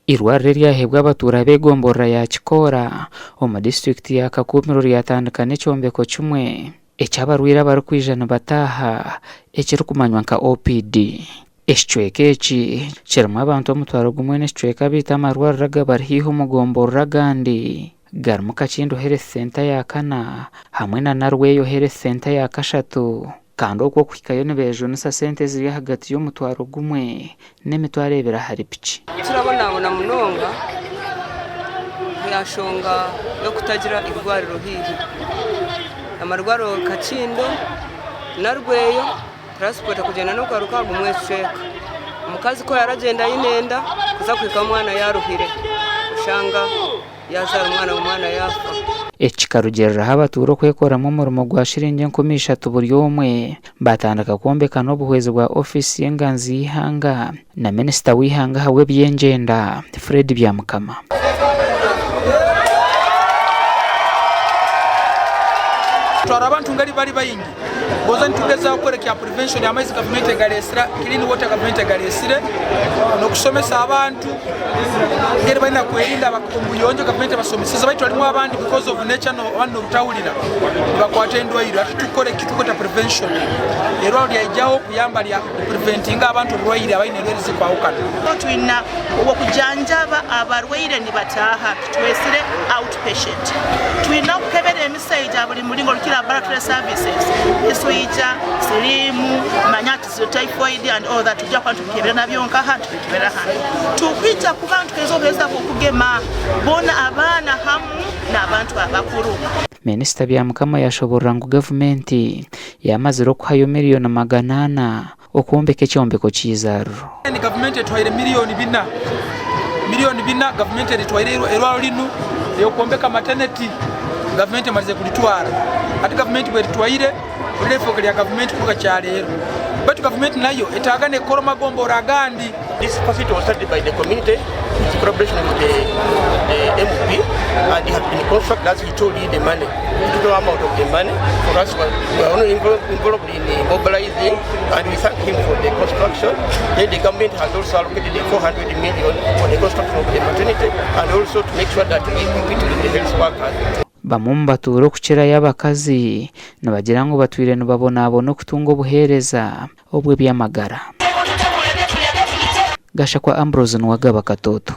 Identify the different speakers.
Speaker 1: Eirwariro eryaheebwa abatuura b'egomborora ya Kikoora omu disiturikiti ya Kakumiro ryatandika n'ekyombeko kimwe eky'abarwaire abarikwija nibataaha ekirikumanywa nka OPD. Ekicweka eki kirimu abantu omutwaro gumwe n'ekicweka beitu amarwariro agabari haihi omu gomborora agandi garimu Kakindu Health Centre ya kana hamwe na Narweyo Health Centre ya kashatu. Kandi okwo okuhikayo nibeejunisa sente eziri ahagati y'omutwaro gumwe n'emitwaro ebiri ahari piki.
Speaker 2: Turabonabona munonga aha nshonga y'okutagira irwariro haihi. Amarwariro Kakindo na Rweyo, transport kugyenda n'okugaruka gumwe ekicweka. Omukazi ku aragyenda aine enda kuza kuhika omwana yaruhire oshanga. Yaazaara omwana, omwana yaafa.
Speaker 1: Eki kikarugiiriraho abatuura okwekoramu omurimo gwa shiringi 3000 buri omwe baatandika kwombeka n'obuhwezi bwa ofiisi y'enganzi y'eihanga na minisita w'eihanga ahabw'ebyengyenda, Fred Byamukama.
Speaker 3: Twara abantu ngari bari baingi gonza nitugezaho kukora ekya prevention amaizi gavumenti egaresire clean water gavumenti egaresire nokusomesa abantu engeri balina kwerinda omu buyonjo gavumenti ebasomeseze baitu harimu abandi because of nature abandi nobutahurira nibakwata endwaire hati tukukora ekitukweta prevention erwaro ryaijaho kuyamba rya kupreventinga abantu oburwaire abaine endwaire ezikwahukana.
Speaker 4: Twina ow'okujanjaba abarwaire nibataaha tutwesire out patient. Twina okukebera emisaija gya buri muringo orukira laboratory services, eswija, siriimu, manya typhoid and all that tujja kuba nitubikebera nabyo nkaha nitubikebera hanu. Tukwija kuba nituheereza obuheereza bw'okugema boona abaana hamu n'abantu abakuru.
Speaker 1: Minisita Byamukama yashoborora ngu gavumenti yamazire okuhayo miriyoni 400 okwombeka ekyombeko ky'eizaariro.
Speaker 3: Gavumenti etuhaire miriyoni bina, miriyoni bina gavumenti eritwaire eirwariro rinu ey'okwombeka mateneti gavumenti emazire kuritwara. Hati gavumenti bweritwaire riri eifooka rya gavumenti kuruga kyareero. Beitu gavumenti nayo etaaga nekora omu magombora agandi.
Speaker 5: This facility was started by the community in collaboration with the, the MP and it has been constructed as he told you the money, the total amount of the money for us we are only involved in mobilizing and we thank him for the construction. Then the government has also allocated 400 million for the construction of the maternity and also to make sure that we equip it with the health workers.
Speaker 1: Bamwe omu batuura okukirayo abakazi nibagira ngu batwire nibabonabona okutunga obuheereza obw'eby'amagara. Gashakwa Ambrose Nuwagaba Katooto.